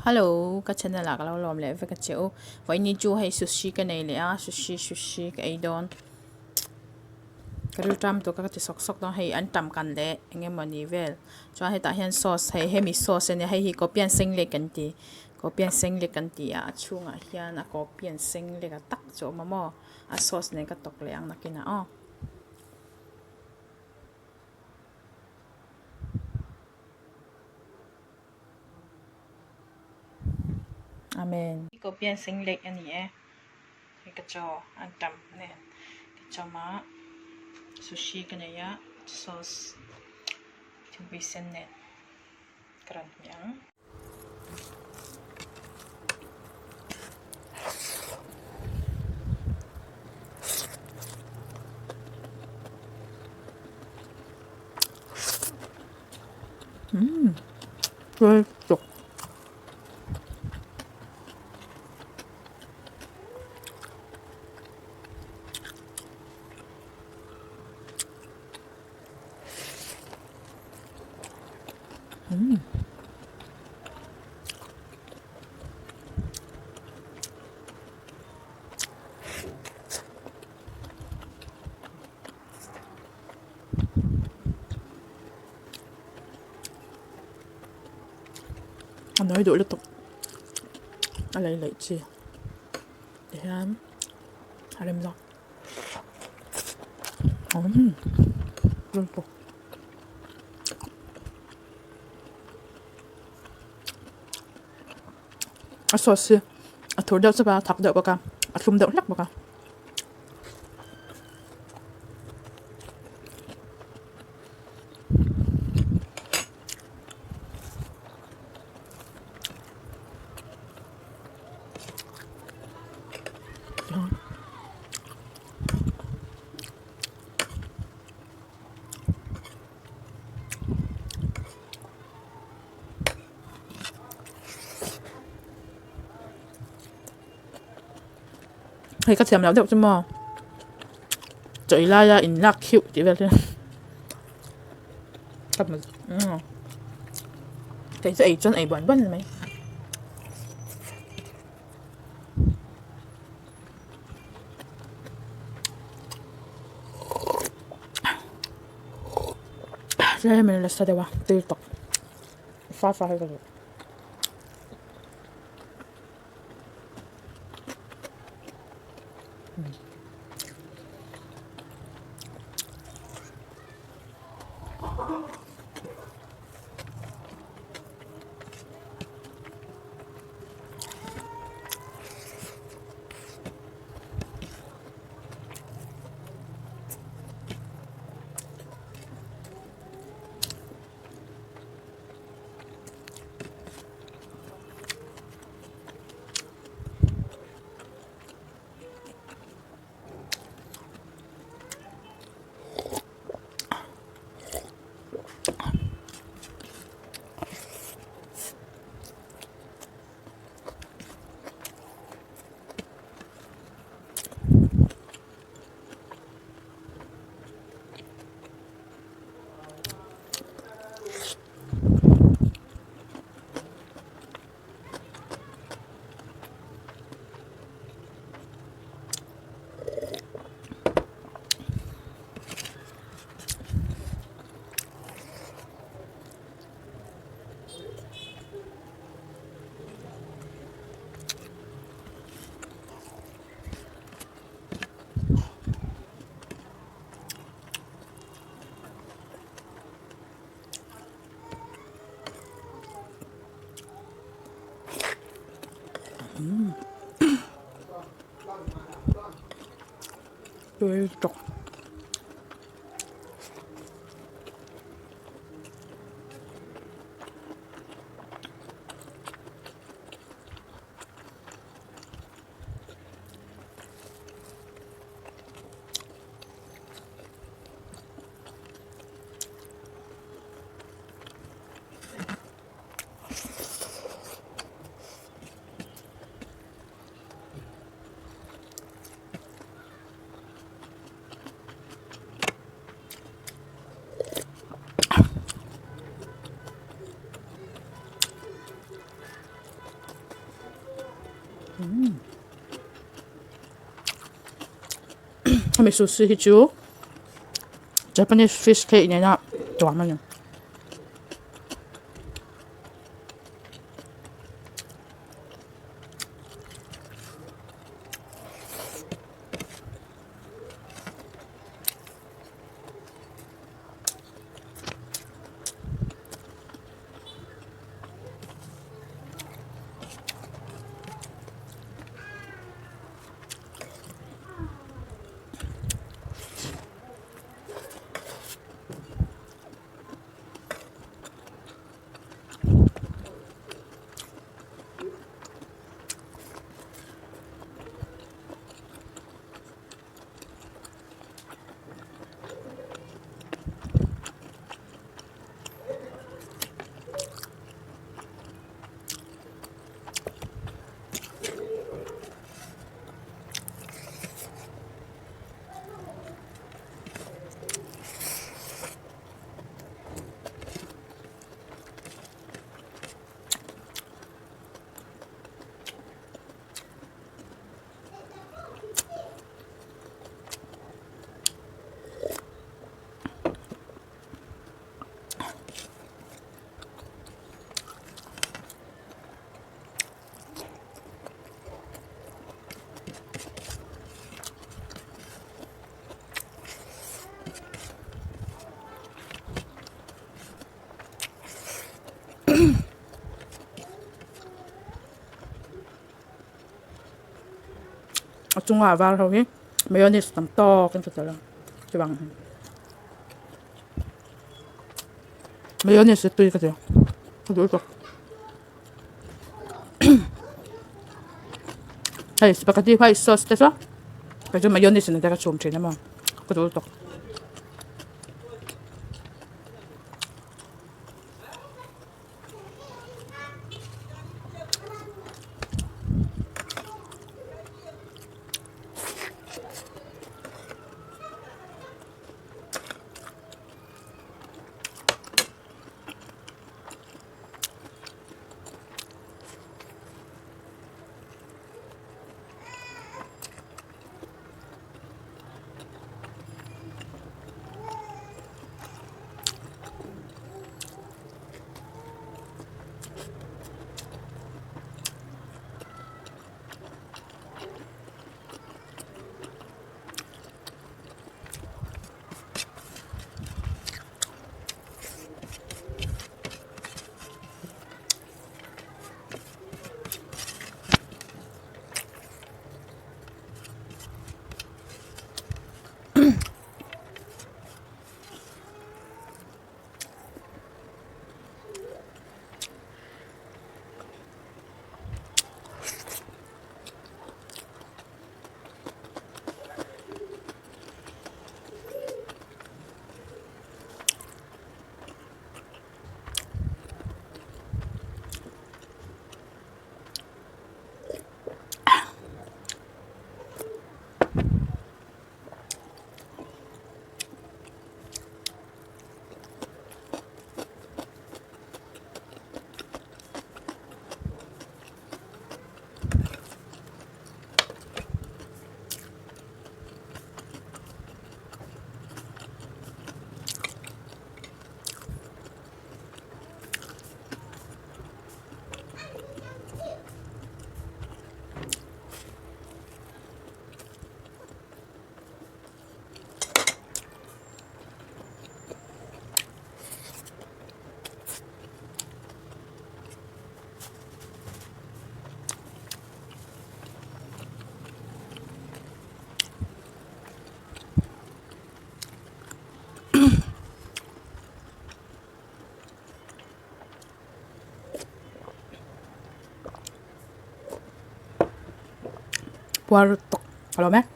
Hello ka channel ah ka lo lawm leh vek a che u vawiin chu hei sushi ka nei leh a sushi sushi ka ei dawn ka rilṭam tur ka ti sawk sawk dawn hei an tam kan leh eng emawni vel chuan hetah hian sauce hei hemi sauce ania hei hi kopian senglek an ti kopian senglek an ti a a chhungah hian a kopian senglek a tak chu a awm a maw a sauce nen ka tawk leh ang nakinah aw. Amen. Hi kopian senglek a ni e hei ka chaw an tam nen ka chawm a sushi ka nei a sauce thingpui sen nen ka rawn hmeh ang. Umm tui tuk. Umm. A nawi duh lutuk a lei laih chi tihian a rem zawk umm lutuk a sauce hi a thur deuh chauh a a thak deuh bawk a a thlum deuh hlek bawk a. Hei ka thiam loh deuh chu maw chaw ei laia in lak khiuh tih vel te kei chu ei chuan ei buan buan a ni mai. Tlem in la sa deuh a tui tawp fa fa hi ka duh. Tui tawk. Hemi sushi hi chu Japanese fish cake nena tuam a ni. A chunga a var ho hi mayonnaise tam tawk in ka telh a chuvang mayonnaise hi tui ka ti ka duh lutuk hei spaghetti white sauce te chu kei chu mayonnaise in te ka chhum thin a maw ka duh lutuk. Puar tawk a lo mek.